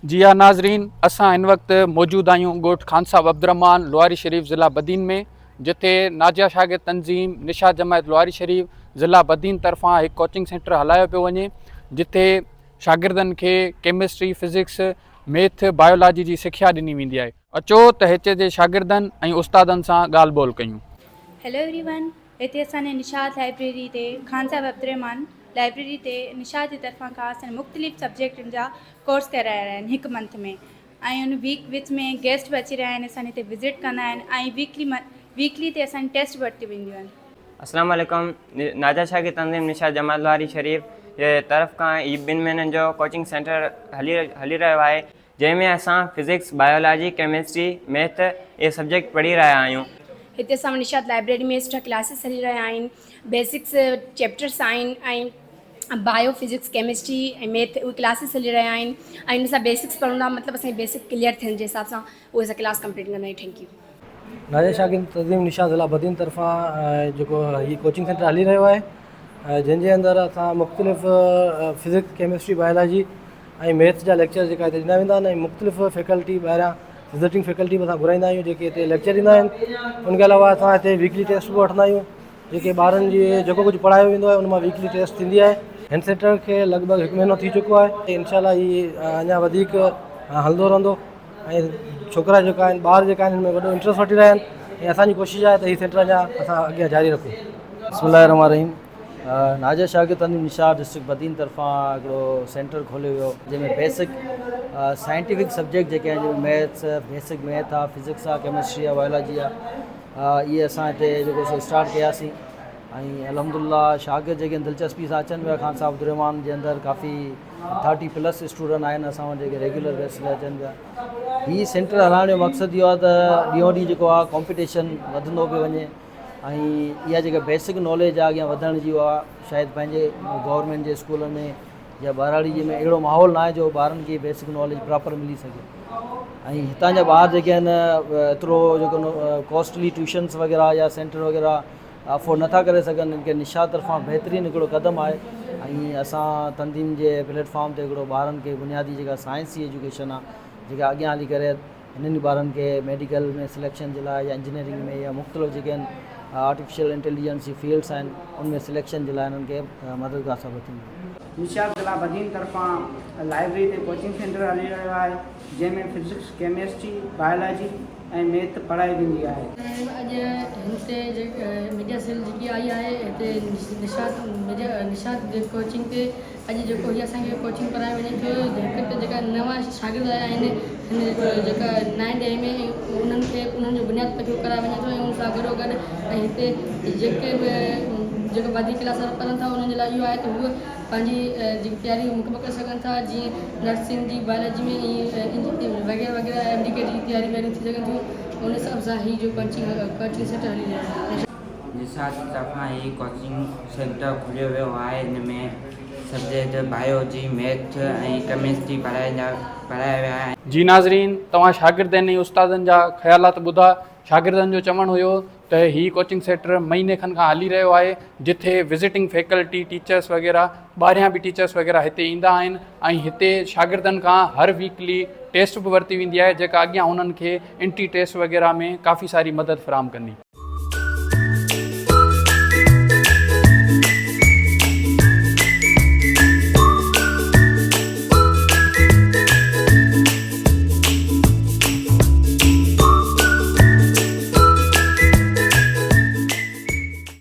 جي ها ناظرين اسان هن وقت موجود آهيون ڳوٺ خان صاحب عبدالرحمان لواري شريف ضلع بدين ۾ جتي ناجيا شاگرد تنظيم نشا جماعت لواري شريف ضلع بدين طرفان هڪ ڪوچنگ سينٽر هلايو پيو وڃي جتي شاگردن کي ڪيمسٽري فزڪس ميٿ بايولاجي جي سکيا ڏني ويندي آهي اچو ته هتي جي شاگردن ۽ استادن سان ڳالهه ٻولهه ڪيون. هيلو ايوري ون هتي اسان جي نشاط لائبريري تي خان صاحب عبدالرحمان لائبريري تي نشاط جي طرفان کان اسان مختلف سبجيڪٽن جا ڪورس ڪرايا رهيا آهن هڪ منٿ ۾ ۽ ان ويڪ وچ ۾ گيسٽ به اچي رهيا آهن اسان هتي وزٽ ڪندا آهن ۽ ويڪلي ويڪلي تي اسان جي ٽيسٽ به ورتيون وينديون آهن. السلام عليڪم ناجا شاهه کي تنظيم نشا جماعت لواري شريف جي طرف کان هي ٻن مهينن جو ڪوچنگ سينٽر هلي هلي رهيو آهي جنهن ۾ اسان فزڪس بايولاجي ڪيمسٽري ميٿ اهي سبجيڪٽ پڙهي رهيا آهيون. هتي اسان وٽ نشاط لائبريري ۾ سٺا ڪلاسز هلي رهيا آهن بيسڪس چيپٽرس آهن ۽ بايو فزڪس ڪيمسٽري ۽ ميٿ اهي ڪلاسز هلي رهيا آهن ۽ ان سان بيسڪس پڙهون ٿا مطلب اسان جي بيسڪ ڪليئر ٿيڻ جي حساب سان اهي اسان ڪلاس ڪمپليٽ ڪندا آهيون thank you. Nazia شاگرد تنظيم نشا ضلع بدين طرفان جيڪو هي ڪوچنگ سينٽر هلي رهيو آهي جنهن جي اندر اسان مختلف فزڪس ڪيمسٽري بايولاجي ۽ ميٿس جا ليڪچر جيڪا هتي ڏنا ويندا آهن ۽ مختلف فيڪلٽي ٻاهريان وزٽنگ فيڪلٽي به اسان گهرائيندا آهيون جيڪي هتي ليڪچر ڏيندا آهن ان کان علاوه اسان هتي ويڪلي ٽيسٽ به وٺندا آهيون جيڪي ٻارن جي جيڪو ڪجهه پڙهايو ويندو آهي ان مان ويڪلي ٽيسٽ ٿيندي آهي. هن سينٽر کي لڳ ڀڳ هڪ مهينو ٿي چڪو آهي انشاء الله هي اڃا وڌيڪ هلندو رهندو ۽ ڇوڪرا جيڪا آهن ٻار جيڪا آهن هن ۾ وڏو انٽرسٽ وٺي رهيا آهن ۽ اسان جي ڪوشش آهي ته هي سينٽر اڃا اسان اڳيان جاري رکون. بسم الله الرحمٰن الرحيم ناجا شاگرد تنظيم نشاط ڊسٽرڪٽ بدين طرفان هڪڙو سينٽر کوليو ويو جنهن ۾ بيسڪ سائنٽيفڪ سبجيڪٽ جيڪي آهن جنهن ۾ ميٿس بيسڪ ميٿ آهي فزڪس آهي ڪيمسٽري آهي بايولاجي آهي اهي اسان هتي جيڪو سو اسٽارٽ ڪياسين ۽ الحمد لله شاگرد جيڪي دلچسپي سان اچن پيا خان صاحب عبدالرحمان جي اندر ڪافي ٿرٽي پلس اسٽوڊنٽ آهن اسان وٽ جيڪي ريگيولر بيس تي اچن پيا هي سينٽر هلائڻ جو مقصد اهو آهي ته ڏينهون ڏينهن جيڪو آهي ڪمپٽيشن وڌندو پيو وڃي ۽ اها جيڪا بيسڪ ناليج آهي اڳيان وڌڻ جي اها شايد پنهنجي گورنمينٽ جي اسڪولن ۾ يا ٻهراڙي جي ۾ اهڙو ماحول ناهي جو ٻارن کي بيسڪ ناليج پراپر ملي سگهي ۽ هتان جا ٻار جيڪي آهن ايترو جيڪو ڪاسٽلي ٽيوشنس وغيره يا سينٽر وغيره افورڊ نٿا ڪري سگهن ان کي نشا طرفان بهترين هڪڙو قدم آهي ۽ اسان تنظيم جي پليٽ فارم تي هڪڙو ٻارن کي بنيادي جيڪا سائنس جي ايجوڪيشن آهي جيڪا اڳيان هلي ڪري انهن ئي ٻارن کي ميڊيڪل ۾ سليڪشن جي لاء يا انجنيئرنگ ۾ يا مختلف جيڪي آهن آرٽيفيشل انٽيليجنس جي فيلڊس آهن ان ۾ سليڪشن جي لاء انهن کي مددگار ثابت ٿيندو. نشاط ضلع بدين طرفان لائبرري تي ڪوچنگ سينٽر هلي رهيو آهي جنهن ۾ فزڪس، ڪيمسٽري، بايولاجي ۽ ميٿ پڙهائي ويندي آهي. اڄ هتي ميڊيا سيل جيڪي آئي آهي هتي نشاط ميڊيا نشاط جي ڪوچنگ تي اڄ جيڪو هي اسان کي ڪوچنگ پڙهائي وڃي ٿو هڪ ته جيڪا نوان شاگرد آيا آهن هن جيڪا نائين ڏهين ۾ انهن کي انهن جو بنياد پڪو ڪرايو وڃي ٿو ۽ ان سان گڏو گڏ ۽ هتي جيڪي به جيڪا وڌيڪ ڪلاس وارا پڙهن ٿا انهن جي لاء اهو آهي ته هو پنهنجي جيڪي تياري مڪمل ڪري سگهن ٿا جيئن نرسنگ جي بايولاجي ۾ ۽ وغيره وغيره ايم ڊي ڪي جي تياري وغيره ٿي سگهن ٿيون ان حساب سان هي جو ڪوچنگ ڪوچنگ سينٽر هلي رهيو آهي. نشاط طرفان هي ڪوچنگ سينٽر کوليو ويو آهي ان ۾ سبجيڪٽ بايوجي، ميٿ ۽ ڪيمسٽري پڙهايا پڙهايا ويا آهن. جي ناظرين توهان شاگردن ۽ استادن جا خيالات ٻڌا شاگردن جو چوڻ هيو ته هي ڪوچنگ سينٽر مهيني کن کان هلي رهيو آهي جٿي وزٽنگ فيڪلٽي ٽيچرس وغيره ٻاهريان به ٽيچرس وغيره هتي ايندا آهن ۽ هتي شاگردن کان هر ويڪلي ٽيسٽ به ورتي ويندي آهي جيڪا اڳيان انهن کي انٽري ٽيسٽ وغيره ۾ ڪافي ساري مدد فراهم ڪندي.